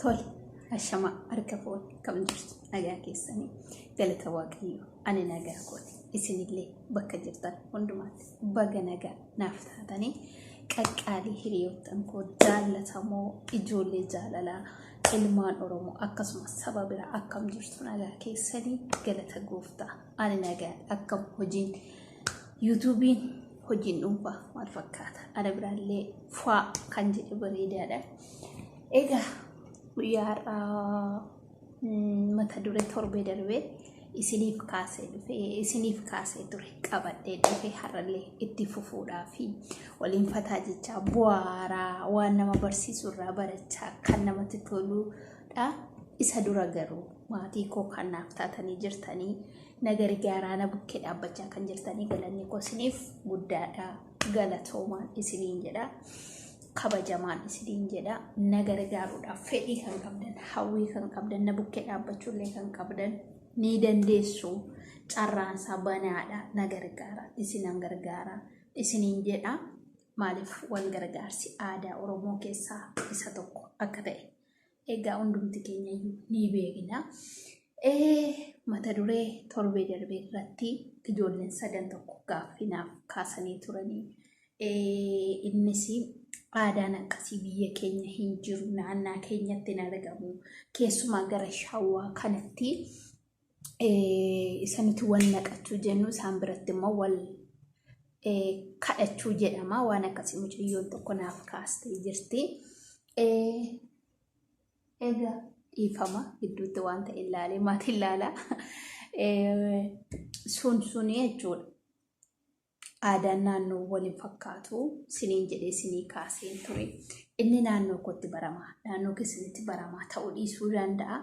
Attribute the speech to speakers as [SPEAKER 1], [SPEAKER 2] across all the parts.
[SPEAKER 1] Tole, ashamaa harka fuune kam jirtu nagaa keessanii galata Waaqayyoo ani nagaa kooti. Isinillee bakka jirtan hundumaatti baga nagaa naaf taatanii qaqqaalii hiriyoottan koo jaallatamoo ijoollee jaalalaa ilmaan Oromoo akkasumas saba biraa akkam jirtu nagaa keessanii galata gooftaa ani nagaa akkam hojiin yuutuubiin hojiin dhuunfaa maal fakkaata ana biraallee faa kan jedhe bareedaadha. Egaa guyyaa har'aa mata duree torbee darbee isiniif kaasee dhufe isiniif kaasee ture qabadhee dhufe har'allee itti fufuudhaa fi waliin fataa jechaa bu'aaraa waan nama barsiisu irraa barachaa kan namatti toludha. Isa dura garuu maatii koo kan naaf taatanii jirtanii na gargaaraa na bukkee dhaabbachaa kan jirtanii galanni koo isiniif guddaadha galatoomaan isiniin jedha. Kabajamaan isiniin jedha na gargaaruudhaaf fedhii kan qabdan hawwii kan qabdan na bukkee dhaabbachuullee kan qabdan ni dandeessu carraansaa banaadha na gargaara isinan gargaara isiniin jedha maaliif wal gargaarsi aadaa Oromoo keessaa isa tokko akka ta'e egaa hundumti keenya iyyuu ni beekna. Mata duree torbee darbee irratti ijoolleen sadan tokko gaaffii naaf kaasanii turanii. Innis aadaan akkasii biyya keenya hin jiru naannaa keenyatti hin argamu. Keessumaa gara shawaa kanatti isa nuti wal naqachuu jennu isaan biratti immoo wal kadhachuu jedhama. Waan akkasii mucayyoon tokko naaf kaastee jirti. Egaa dhiifama gidduutti waan ta'e ilaalee maatii ilaala. Sun suni jechuudha. Aadaan naannoo waliin fakkaatu siniin jedhee sinii kaaseen ture. Inni naannoo kootti baramaa, naannoo keessanitti baramaa ta'uu dhiisuu danda'a.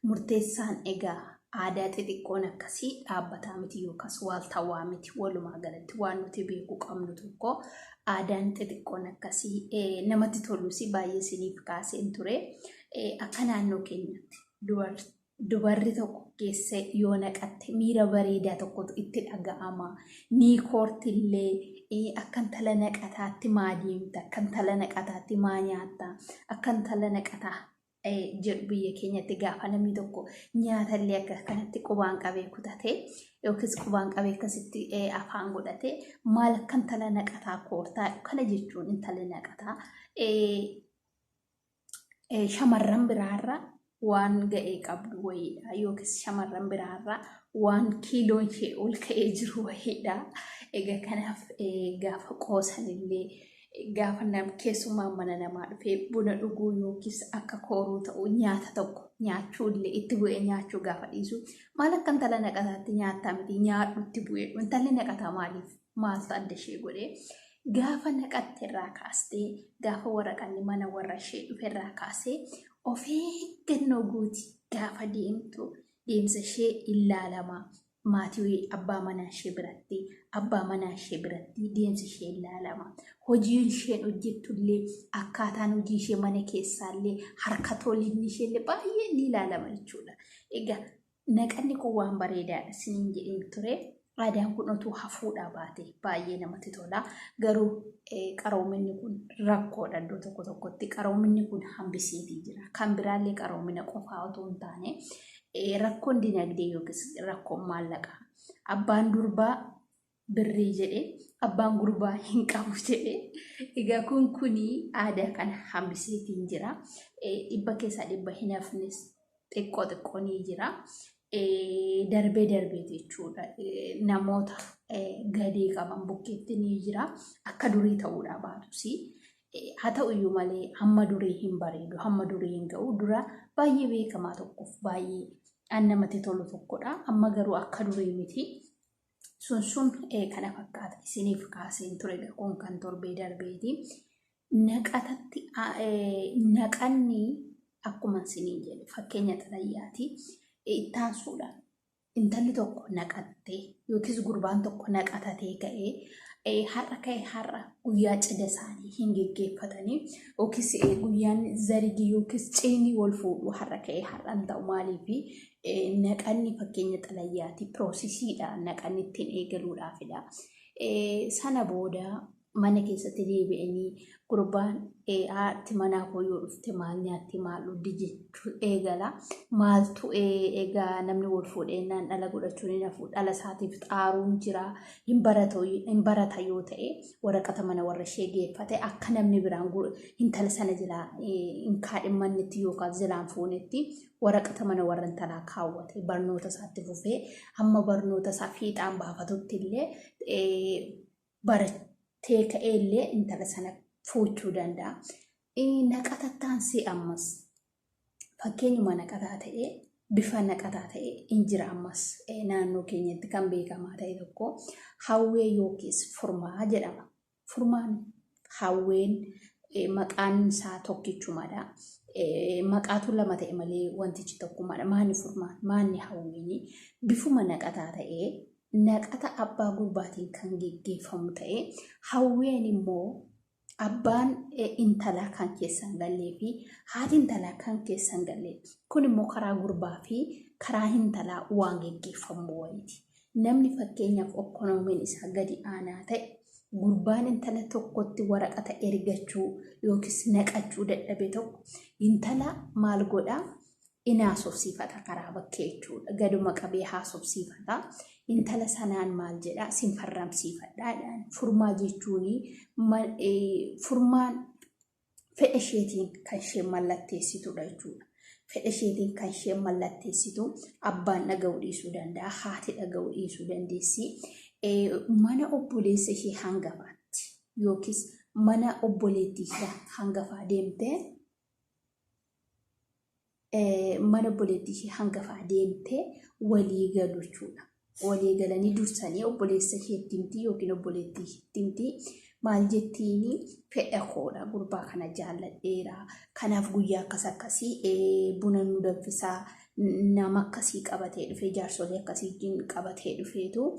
[SPEAKER 1] Murteessaan egaa aadaa xixiqqoon akkasii dhaabbataa miti yookaas waaltawaa miti. Walumaa galatti waan nuti beekuu qabnu tokko aadaan xixiqqoon akkasii namatti tolus baay'ee siniif kaaseen ture. Akka naannoo keenyaatti dubarri tokko geessee yoo naqatte miira bareedaa tokkotu itti dhaga'ama. Ni koortillee akka intala naqataatti maa deemta, akka intala naqataatti maa nyaatta, akka intala naqataa jedhu biyya keenyatti gaafa namni tokko nyaatallee akka kanatti qubaan qabee kutate yookiis qubaan qabee akkasitti afaan godhate maal akka intala naqataa koortaa kana jechuun intala naqataa shamarran biraarra waan ga'ee qabdu wayiidha yookiis shamarran biraarra waan kiiloon ishee ol ka'ee jiru wayiidha. Egaa kanaaf gaafa qoosanillee gaafa nam keessummaan mana namaa dhufee buna dhuguu yookiis akka kooruu ta'u nyaata tokko nyaachuu illee itti bu'ee nyaachuu gaafa dhiisu maal akka intala naqataatti nyaattaa miti nyaadhu itti bu'ee intalli naqataa maaliif maaltu adda ishee godhee gaafa naqatte irraa kaastee gaafa waraqanni mana warra ishee dhufe irraa kaasee of eeggannoo gooti gaafa deemtu deemsa ishee ilaalama maatii abbaa manaa ishee biratti abbaa manaa ishee biratti deemsi ishee ilaalama hojiin isheen hojjettu illee akkaataan hojii ishee mana keessaa illee harka tolinni ishee illee baay'ee ni ilaalama jechuudha. Egaa naqanni kun waan bareedaadha isiniin jedheen ture. Aadaan kun otuu hafuudhaa baate baay'ee namatti tola. Garuu qaroominni kun rakkoodha iddoo tokko tokkotti. Qaroominni kun hambiseetii jira. Kan biraallee qaroomina qofaa otoo hin taane rakkoon dinagdee yookiis rakkoon maallaqaa. Abbaan durbaa birrii jedhe abbaan gurbaa hin qabu jedhe. Egaa kun kuni aadaa kana hambiseetiin jira. Dhibba keessaa dhibba hin hafnes xiqqoo xiqqoo ni jira. Darbee darbee jechuudha. Namoota gadee qaban bukkeetti ni jira. Akka durii ta'uudhaa baatus. Haa ta'u iyyuu malee hamma durii hin bareedu, hamma durii hin ga'u. Dura baay'ee beekamaa tokkoof baay'ee an namatti tolu tokkodha. Amma garuu akka durii miti. Sun sun kana fakkaata isiniif kaaseen ture kun kan torbee darbeeti. Naqatatti naqanni akkuma isiniin jedhe fakkeenya xalayyaati. Ittaansuudhaan intalli tokko naqattee yookiis gurbaan tokko naqatatee ka'ee har'a ka'e har'a guyyaa cidha isaanii hin geggeeffatanii yookiis guyyaan zarigii yookiis cidhni wal fuudhu har'a ka'e har'a hin ta'u maaliif naqanni fakkeenya xalayyaati piroosesiidha naqanni ittiin eegaluudhaafidha. Sana booda Mana keessatti deebi'anii gurbaan haati manaa koo yoo dhufte maal nyaatti maal dhugdi jechuu eegala. Maaltu egaa namni wal fuudheennaan dhala godhachuun hin hafu, dhala isaatiif xaaruun jira. Hin barata yoo ta'e waraqata mana warra ishee geeffate akka namni biraan intala sana jalaa hin kaadhimmannetti yookaan jalaan fuunetti waraqata mana warra intalaa kaawwate barnoota isaatti fufee hamma barnoota isaa fiixaan baafatutti illee baratee ka'ee illee intala sana fuuchuu danda'a. Naqatattaansii ammas fakkeenyuma naqataa ta'ee bifa naqataa ta'e hin jira, ammas naannoo keenyatti kan beekamaa ta'e tokko hawwee yookiis furmaa jedhama. Furmaan hawween maqaan isaa tokkichumadha. Maqaatu lama ta'e malee wantichi tokkumadha. Maanni furmaan maanni hawweenii bifuma naqataa ta'ee naqata abbaa gurbaatiin kan geggeeffamu ta'ee, hawween immoo abbaan intalaa kan keessa hin gallee fi haati intalaa kan keessa hin galle. Kun immoo karaa gurbaa fi karaa intalaa waan geggeeffamu wayiiti. Namni fakkeenyaaf okkonoomiin isaa gadi aanaa ta'e, gurbaan intala tokkotti waraqata ergachuu yookiis naqachuu dadhabe tokko intala maal godhaa? In haasofsiifata karaa bakkee jechuudha. Gaduma qabee haasofsiifata. Intala sanaan maal jedhaa? Sin farramsiifadhaa jedhaan. Furmaa jechuun furmaan fedha isheetiin kan isheen mallatteessitudha jechuudha. Fedha isheetiin kan isheen mallatteessitu abbaan dhaga'uu dhiisuu danda'a, haati dhaga'uu dhiisuu dandeessi. Mana obboleessa ishee hangafaatti yookiis mana obboleettii ishee hangafaa deemtee mana obboleettii ishee hangafaa deemtee walii galu jechuudha. Walii galanii dursanii obboleessa isheetti himti yookiin obboleettii isheetti himti. Maal jettiini? Fedha koodha, gurbaa kana jaalladheera. Kanaaf guyyaa akkas akkasii buna nu danfisaa, nama akkasii qabatee dhufee, jaarsolii akkasii wajjin qabatee dhufeetu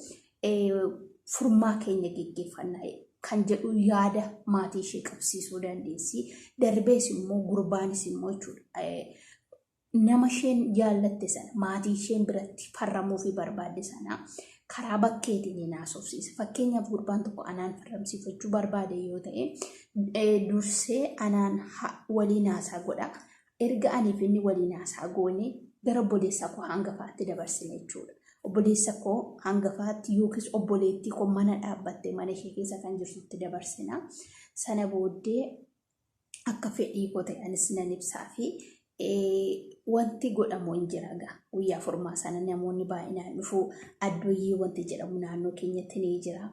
[SPEAKER 1] furmaa keenya geggeeffannaa kan jedhu yaada maatii ishee qabsiisuu dandeessi. Darbees immoo gurbaanis immoo jechuudha. Nama isheen jaallatte sana maatii isheen biratti farramuufii barbaadde sana karaa bakkeetiin hin haasofsiisa. Fakkeenyaaf gurbaan tokko anaan farramsiifachuu barbaade yoo ta'e, dursee anaan waliin haasaa godha. Erga aniif inni waliin haasaa goone gara obboleessa koo hangafaatti dabarsina jechuudha. Obboleessa koo hangafaatti yookiis obboleettii koo mana dhaabbatte mana ishee keessa kan jirtutti dabarsina. Sana booddee akka fedhii koo ta'e anis nan ibsaa fi wanti godhamu hin jira egaa. Guyyaa furmaa sana namoonni baay'inaan dhufu. Addooyyee wanti jedhamu naannoo keenyatti ni jira.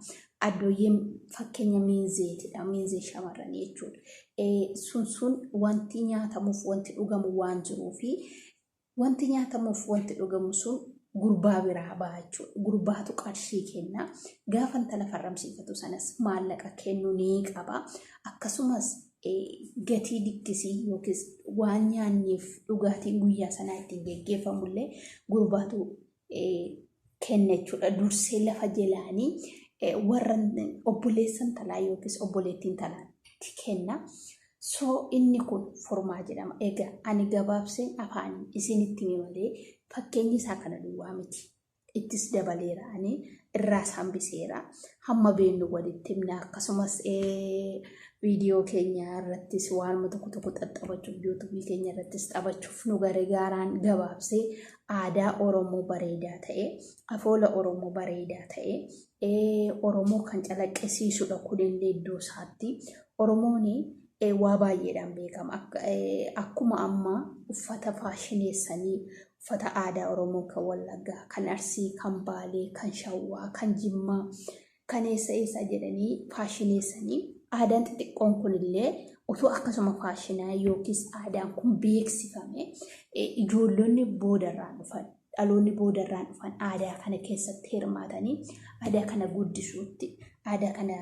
[SPEAKER 1] Addooyyeen fakkeenya miinzeetidha. Miinzee shamarranii jechuudha. Sun sun wanti nyaatamuuf wanti dhugamu waan jiruu fi wanti nyaatamuuf wanti dhugamu sun gurbaa biraa ba'a jechuudha. Gurbaatu qarshii kenna. Gaafa intala farramsiifatu sanas maallaqa kennu ni qaba. Akkasumas gatii diggisii yookiis waan nyaanniif dhugaatiin guyyaa sanaa ittiin geggeeffamullee gurbaatu kenna jechuudha. Dursee lafa jalaanii warra obboleessa intalaa yookiis obboleettii intalaatti kenna. So inni kun furmaa jedhama. Egaa ani gabaabseen afaaniin isinitti hime malee fakkeenyi isaa kana duwwaa miti. Ittis dabaleera, ani irraas hambiseera. Hamma beennu walitti himna. Akkasumas viidiyoo keenya irrattis waanuma tokko tokko xaxxabachuuf, yuutuubii keenya irrattis taphachuuf nu gargaaraan gabaabsee aadaa Oromoo bareedaa ta'e, afoola Oromoo bareedaa ta'e, Oromoo kan calaqqisiisudha kunillee iddoo isaatti. Oromoon waa baay'eedhaan beekama. Akkuma amma uffata faashineessanii uffata aadaa Oromoo kan Wallaggaa, kan Arsii, kan Baalee, kan Shawwaa, kan Jimmaa, kan eessa eessaa jedhanii faashineessanii, aadaan xixiqqoon kunillee otoo akkasuma faashinaa yookiis aadaan kun beeksifame, ijoollonni boodarraan dhufan, dhaloonni boodarraan dhufan aadaa kana keessatti hirmaatanii aadaa kana guddisuutti, aadaa kana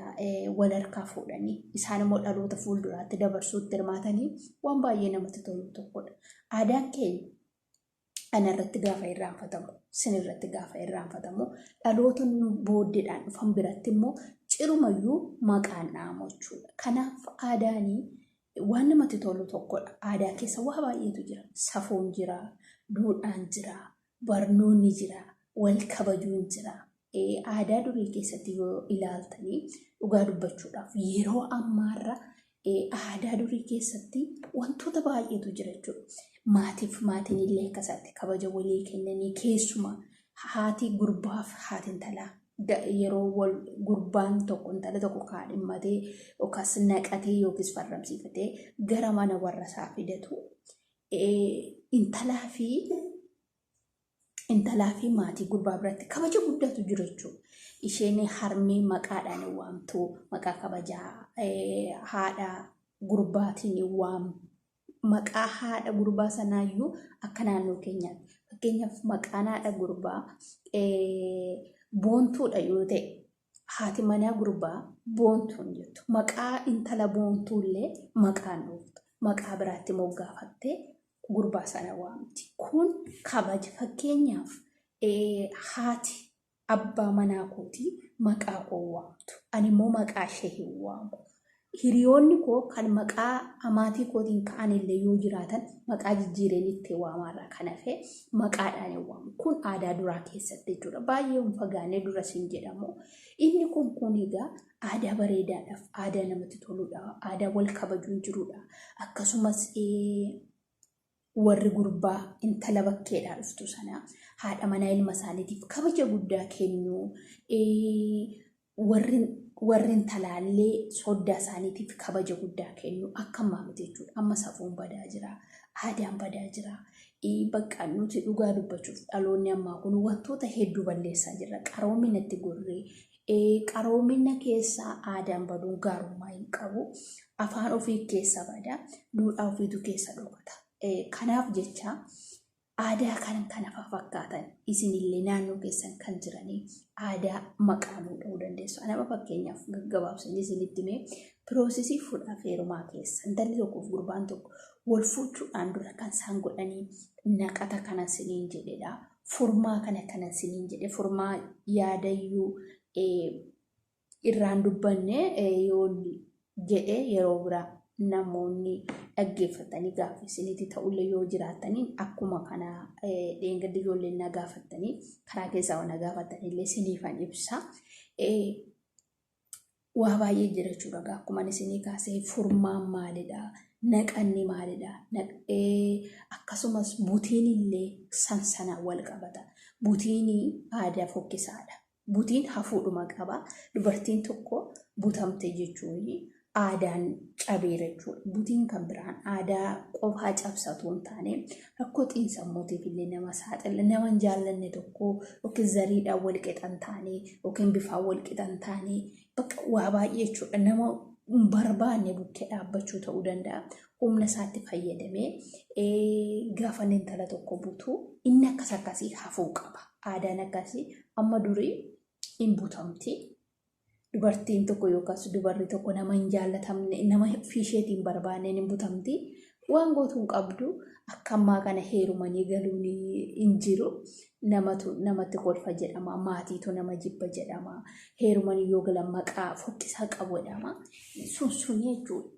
[SPEAKER 1] wal harkaa fuudhanii isaan immoo dhaloota fuulduraatti dabarsuutti hirmaatanii waan baay'ee namatti tolu tokkodha. Aadaan keenya ana irratti gaafa irraanfatamu, sin irratti gaafa irraanfatamu, dhaloota nu booddeedhaan dhufan biratti immoo cirumayyuu maqaan dha'amu jechuudha. Kanaaf aadaanii waan namatti tolu tokkodha. Aadaa keessa waa baay'eetu jira. Safuun jira, duudhaan jira, barnoonni jira, wal kabajuun jira. Aadaa durii keessatti yoo ilaaltanii dhugaa dubbachuudhaaf yeroo ammaarra aadaa durii keessatti wantoota baay'eetu jira jechuudha. Maatiif maatiin illee akkasaatti kabaja walii kennanii keessumaa haati gurbaaf haati intalaa yeroo wal gurbaan tokko intala tokko kaadhimmatee yookaas naqatee yookiis farramsiifatee gara mana warra isaa fidatu intalaa fi intalaa fi maatii gurbaa biratti kabaja guddaatu jira jechuudha. Isheen harmee maqaadhaan hin waamtu, maqaa kabajaa haadha gurbaatiin hin waamtu. Maqaa haadha gurbaa sanaayyuu akka naannoo keenyaatti. Fakkeenyaaf maqaan haadha gurbaa boontuudha yoo ta'e haati manaa gurbaa boontuun jettu. Maqaa intala boontuullee maqaan dhooftu. Maqaa biraatti moggaafattee gurbaa sana waamti. Kun kabaja fakkeenyaaf haati abbaa manaa kootii maqaa koo waamtu. Ani immoo maqaa ishee hin waamu. Hiriyoonni koo kan maqaa amaatii kootiin ka'an illee yoo jiraatan maqaa jijjiireen itti waamaarraa kan hafe maqaadhaan hin waamu. Kun aadaa duraa keessatti jechuudha. Baay'ee hin fagaanne duras hin jedhamu. Inni kun kun egaa aadaa bareedaadhaaf aadaa namatti toludha. Aadaa wal kabajuun jirudha. Akkasumas warri gurbaa intala bakkeedhaa dhuftu sana haadha manaa ilma isaaniitiif kabaja guddaa kennu. Warri intalaallee soddaa isaaniitiif kabaja guddaa kennu akka ammaa miti jechuudha. Amma safuun badaa jira. Aadaan badaa jira. Bakka nuti dhugaa dubbachuuf dhaloonni ammaa kun wantoota hedduu balleessaa jirra. Qaroominatti gorree Qaroomina keessaa aadaan baduun gaarummaa hin qabu. Afaan ofii keessa bada, duudhaa ofiitu keessa dhokata. Kanaaf jecha aadaa kan kana fakkaatan isinillee naannoo keessan kan jiranii aadaa maqaa nuu dha'uu dandeessu. Anama fakkeenyaaf gaggabaabsanii isinitti himee piroosesii fuudhaaf heerumaa keessa intalli tokkoof gurbaan tokko wal fuuchuudhaan dura kan isaan godhanii naqata kana isiniin jedhedha. Furmaa kana kanan siniin jedhe furmaa yaadayyuu irraan dubbanne yoo jedhe yeroo biraa namoonni dhaggeeffatanii gaaffii isinitti ta'ullee yoo jiraatanii akkuma kana dheengadda ijoolleen na gaafattanii karaa keessaa na gaafattanillee siniifan ibsa. Waa baay'ee jira jechuudha. Egaa akkuma ani isinii kaasee furmaan maalidha? Naqanni maalidha? Akkasumas butiin illee san sanaan wal qabata. Butiin aadaa fokkisaadha. Butiin hafuudhuma qaba. Dubartiin tokko butamte jechuun aadaan cabeera jechuudha. Butiin kan biraan aadaa qofaa cabsatu hin taane rakkoo xiinsammuutiif illee nama saaxila. Nama hin jaallanne tokko yookiin zariidhaan wal qixa hin taane yookiin bifaan wal qixa hin taane bakka waa baay'ee jechuudha. Nama hin barbaanne bukkee dhaabbachuu ta'uu danda'a. Humna isaatti fayyadamee gaafa inni intala tokko butu inni akkas akkasii hafuu qaba. Aadaan akkasii amma durii hin butamti. Dubartiin tokko yookaas dubarri tokko nama hin jaallatamne nama ofii isheetiin hin barbaanneen hin butamti. Waan gootu hin qabdu akka ammaa kana heerumanii galuun hin jiru. Namatu namatti kolfa jedhama. Maatiitu nama jibba jedhama. Heerumanii yoo galan maqaa fokkisaa qabu jedhama. Sun sun jechuudha.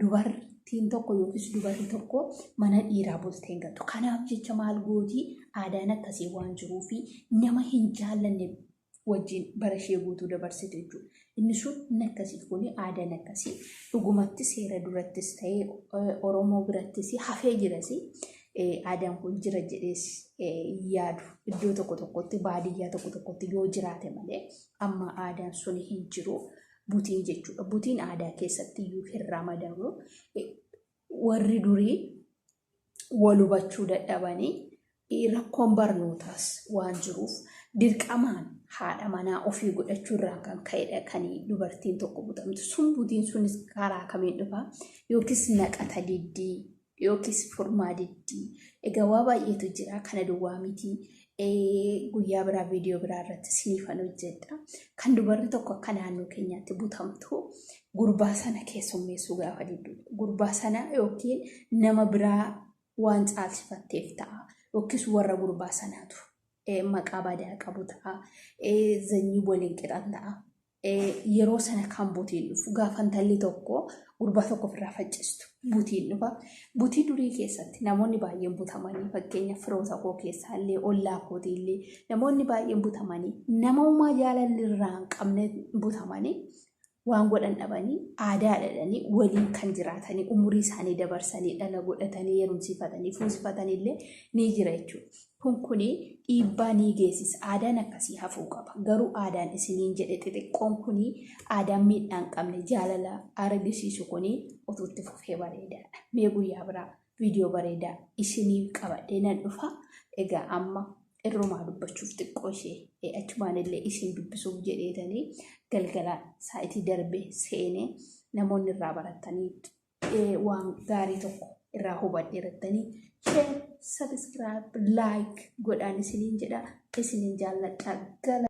[SPEAKER 1] Dubartiin tokko yookiis dubarri tokko mana dhiiraa bultee hin galtu. Kanaaf jecha maal gooti aadaan akkasii waan jiruufi nama hin jaallanne wajjin bara ishee guutuu dabarsite jechuudha. Inni sun inni akkasii kun aadaan akkasii dhugumatti seera durattis ta'ee Oromoo birattis hafee jiras aadaan kun jira jedhees yaadu iddoo tokko tokkotti baadiyyaa tokko tokkotti yoo jiraate malee amma aadaan sun hin jiru. Butiin jechuudha. Butiin aadaa keessatti iyyuu hin ramadamu. Warri durii wal hubachuu dadhabanii rakkoon barnootaas waan jiruuf dirqamaan haadha manaa ofii godhachuu irraan kan ka'edha kan dubartiin tokko butamtu. Sun butiin sunis karaa kamiin dhufa? Yookiis naqata diddii yookiis furmaa diddii. Egaa waa baay'eetu jira kana duwwaa miti. Guyyaa biraa viidiyoo biraa irratti siniifan hojjedha. Kan dubarri tokko akka naannoo keenyaatti butamtu gurbaa sana keessummeessuu gaafa diddu. Gurbaa sana yookiin nama biraa waan caalsifatteef ta'a. Yookiis warra gurbaa sanaatu maqaa badaa qabu ta'a. Zanyii waliin qixan ta'a. Yeroo sana kan butiin dhufu gaafa intalli tokko gurbaa tokko ofirraa faccistu butiin dhufa. Butii durii keessatti namoonni baay'een butamanii fakkeenya firoota koo keessaallee ollaa kootiillee namoonni baay'een butamanii nama uumaa jaalalli irraa hin qabne butamanii waan godhan dhabanii aadaa dhadhanii waliin kan jiraatanii umurii isaanii dabarsanii dhala godhatanii heerumsiifatanii fuusifatanii illee ni jira jechuudha. Kun kuni dhiibbaa ni geessisa. Aadaan akkasii hafuu qaba. Garuu aadaan isiniin jedhe xixiqqoon kuni aadaan miidhaa hin qabne jaalala argisiisu kuni utuu itti fufee bareedaadha. Mee guyyaa biraa viidiyoo bareedaa isinii qabadhee nan dhufa. Egaa amma irrumaa dubbachuuf xiqqoo ishee achumaan illee isin dubbisuuf jedheetanii galgala saayitii darbe seenee namoonni irraa baratanii waan gaarii tokko irraa hubadheerattanii share, subscribe, like godhaan isiniin jedha isiniin jaalladha gala.